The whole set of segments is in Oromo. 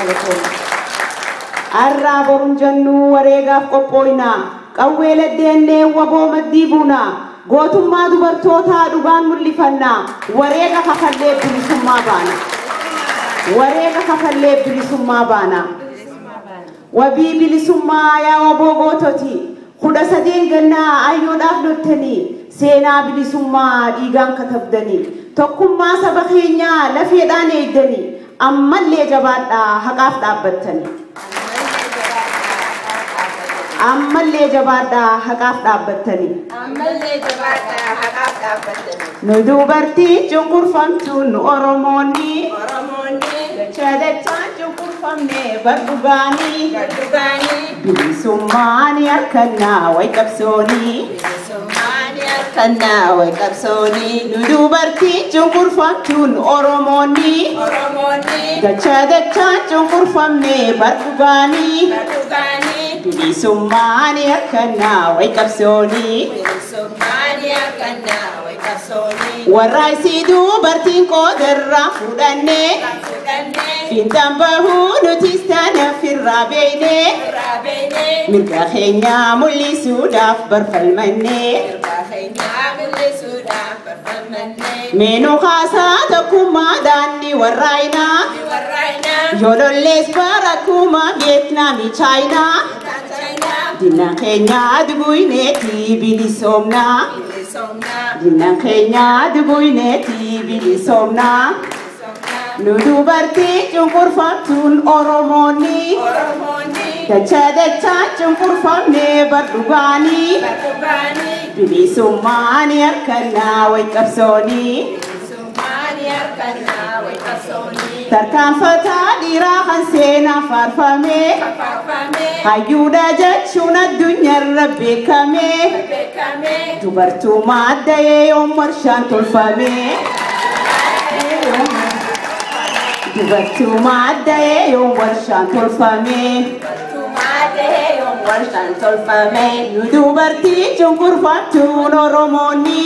Galatooma. Arraa boruun jennuu wareegaaf qophooyna. Qawwee laddeennee waboo maddii buuna. Gootummaa dubartootaa dhugaan mul'ifanna. Wareega kafallee bilisummaa baana. Wareega kafallee bilisummaa baana. Wabii bilisummaa yaa waboo goototi. 13 gannaa ayyoodhaaf loltanii seenaa bilisummaa dhiigaan katabdanii tokkummaa saba keenyaa lafeedhaan eegdanii ammallee jabaadhaa haqaaf dhaabbattanii. Ammallee jabaadhaa haqaaf dhaabbattanii. Ammallee jabaadhaa haqaaf dhaabbattanii. Nu dubartii cunqurfamtuu nu Oromoonni. Oromoonni. Dacha dachaan cunqurfamne bar dhugaanii. Bar dhugaanii. Bilisummaa ni harkannaa way qabsoonii. Bilisummaa ni harkannaa way qabsoonii. Nu dubartii cunqurfamtuu nu Oromoonni. Oromoonni. Dacha dachaan cunqurfamne bar dhugaanii. Bar dhugaanii. Bilisummaa ni harkannaa way qabsoonii. Bilisummaa ni harkannaa way qabsoonii. Warra isii dubartiin qoodarraa fudhannee. Fiinxaan bahuu nutis tanaaf irraa beeknee. Mirga keenyaa mul'isuudhaaf barfalmannee. Meenuu haasaa tokkummaadhaan ni warraayinaa. Yoo lollees bara kuma Vietnaamii Chaayinaa. Diinna keenyaa duguyneetii bilisoomnaa. Diinna keenyaa duguyneetii bilisoomnaa. Nu dubartii cunqurfamtuun Oromoonni. Dacha dachaan cunqurfamne bar dhugaanii. Bilisummaa ni harkannaa way qabsoonii. Tarkaanfataa dhiiraa kan seenaa faarfame. Hayyuudha jechuun addunyaarra beekame. Dubartummaa adda'ee yoom warshaan tolfame. Dubartummaa adda'ee yoom warshaan tolfame. Nu dubartii cunqurfamtuun Oromoonni.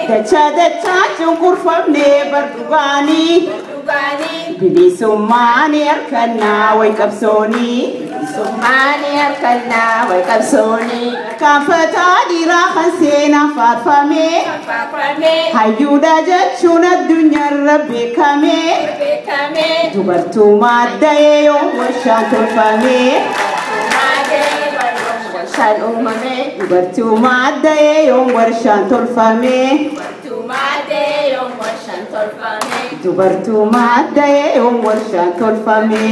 Dacha dachaan cunqurfamne bar dhugaanii. Bilisummaa ni harkannaa way qabsoonii. Bilisummaa ni harkannaa way qabsoonii. Tarkaanfataa dhiiraa kan seenaa faarfame. Hayyuudha jechuun addunyaarra beekame. Dubartummaa adda'ee yoom warshaan tolfame. Dubartummaa adda'ee yoom warshaan tolfame. Dubartummaa adda'ee yoom warshaan tolfame.